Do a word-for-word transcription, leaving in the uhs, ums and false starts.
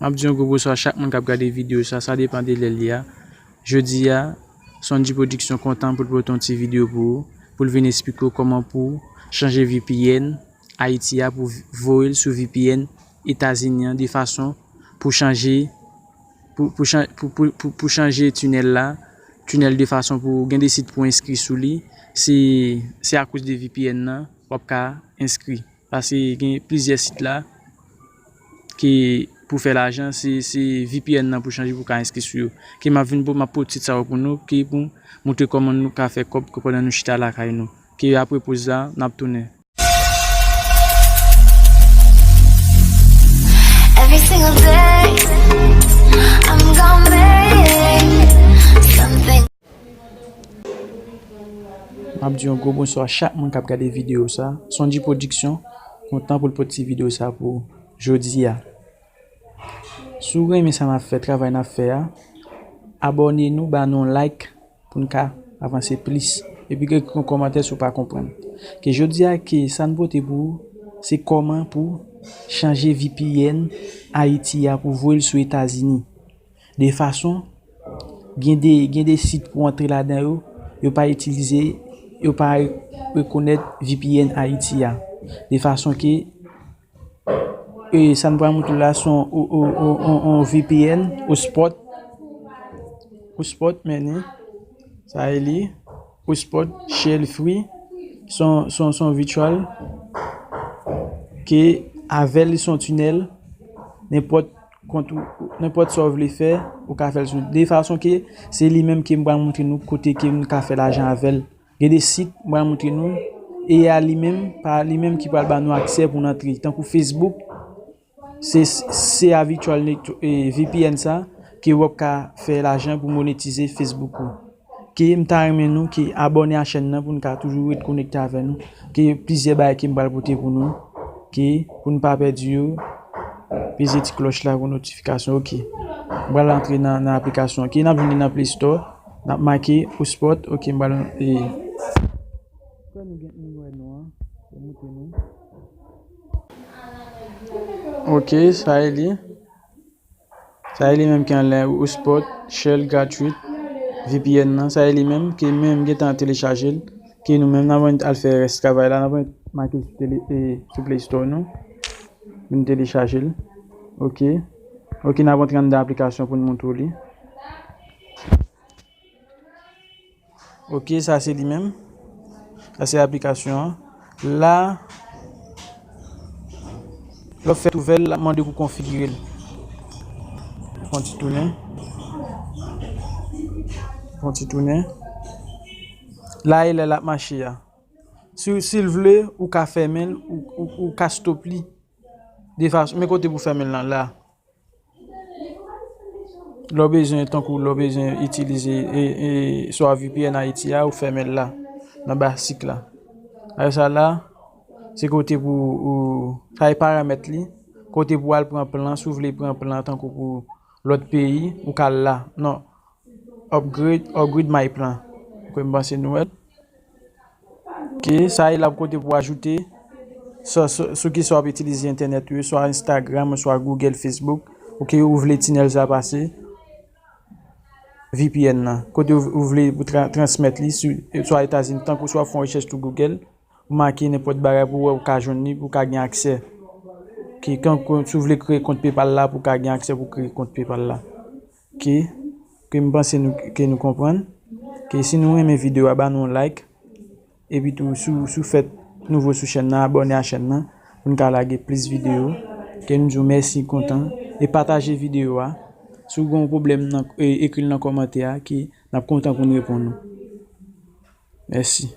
M ap di yon gwo bonswa a chak moun k ap gade videyo sa, sa depann de lè l ye a. Jodi a, Sonji Production kontan pou l pote yon ti videyo pou ou, pou l vin esplike w kòman pou w chanje V P N Ayiti a, pou voye l sou V P N Etazini an, de fason pou chanje, pou, pou chan-, pou, pou, pou, pou chanje tinèl la, tinèl de fason pou gen de sit pou enskri sou li, se, se akoz de V P N nan, w ap ka enskri. Paske gen plizyè sit la ki pou fè lajan, se, se V P N nan pou chanje pou ka enskri sou yo. Ke m ap vin pou, m ap pote sit sa yo pou nou, ke pou montre kòman nou ka fè kòb pandan nou chita lakay nou. Ke apre poz la, n ap tounen. Every single day, I'm gonna make something. M ap di yon gwo bonswa a chak moun k ap gade videyo sa. Sonji Production kontan pou l pote ti videyo sa pou jodi a. Si w renmen sa n ap fè, travay n ap fè a, abòne nou, ba nou yon like pou n ka avanse plis. Epi ekri yon kòmantè si w pa konprann. Ke jodi a, ke sa n pote pou ou, se kòman pou chanje V P N Ayiti a pou voye l sou Etazini. De fason, gen de, gen de sit pou antre ladan yo, yo pa itilize, yo pa rekonèt V P N Ayiti a. De fason ke, e, sa n pral montre w la, se yon, o, o, o, o, o V P N, hotspot, hotspot, men li, sa e li, hotspot, shell free, se yon, se yon, se yon virtual, ke avè l, li se yon tinèl, nenpòt kont ou, nenpòt sa w vle fè, ou ka fè l sou. De fason ke se li menm ke m pral montre nou kote ke nou ka fè lajan avè l. Gen de sit m pral montre nou, e a li menm, pa li menm ki pral ba nou aksè pou n antre. Tankou Facebook, se, se a virtual net-, e, V P N sa, ke w ap ka fè lajan pou monetize Facebook ou. Ke m ta renmen nou ke abòne a chèn nan pou n ka toujou ret konekte avè nou. Ke plizyè bagay ke m pral pote pou nou. Ke pou n pa pèdi yo, peze ti klòch la pou notifikasyon. Ok. M pral antre nan, nan aplikasyon. Ok, n ap vin nan Play Store. N ap make hotspot. Ok, m pral, e, fè nou gen nou wè nou an. Pou montre nou. Ok, sa e li. Sa e li menm ki anlè hotspot, shell gratuit, V P N nan. Sa e li menm ki menm gentan telechaje l. Ki nou menm n ap al fè rès travay la, n ap make l sou tele-, e, sou Play Store nou. Vin telechaje l. Ok. Ok, n ap antre anndan aplikasyon pou n montre w li. Ok, sa se li menm. Sa se aplikasyon an. La, lè w fèt ouvè l, l ap mande w pou konfigire l. Fè yon ti tounen. Fè yon ti tounen. La e lè l ap mache a. Si, si l vle, ou ka fèmen l, ou, ou, ou ka stop li. De fason, men kote pou fèmen l lan, la. Lè w bezwen, tankou lè w bezwen itilize, e, e, swa V P N Ayiti a, ou fèmen l la, nan ba sik la. Apre sa la, se kote pou, ou, sa e paramèt li, kote pou al pran plan, si w vle pran plan, tankou pou lòt peyi, ou ka al la. Non, upgrade, upgrade my plan. Kwen m panse nou wè l. Ok, sa e la pou kote pou ajoute, swa, swa, sou ki sa w ap itilize entènèt ou yo, swa Instagram, swa Google, Facebook, ok, ou vle tinèl sa pase, V P N nan. Kote ou, ou vle pou tra-, transmèt li, sou, swa Etazini, tankou swa fè yon rechèch sou Google, ou make nenpòt bagay pou wè ou ka jwenn li, pou ka gen aksè. Ki, kan, si w vle kreye kont PayPal la, pou ka gen aksè pou kreye kont PayPal la. Ke, ke m panse nou, ke nou konprann. Ke si nou renmen videyo a, ba nou yon like. Epi tou, si w, si w fèt nouvo sou chèn nan, abòne a chèn nan, pou n ka lage plis videyo. Ke nou di w mèsi, kontan. E pataje videyo a. Si w gen yon pwoblèm nan, e, ekri l nan kòmantè a, ke n ap kontan pou n reponn ou. Mèsi.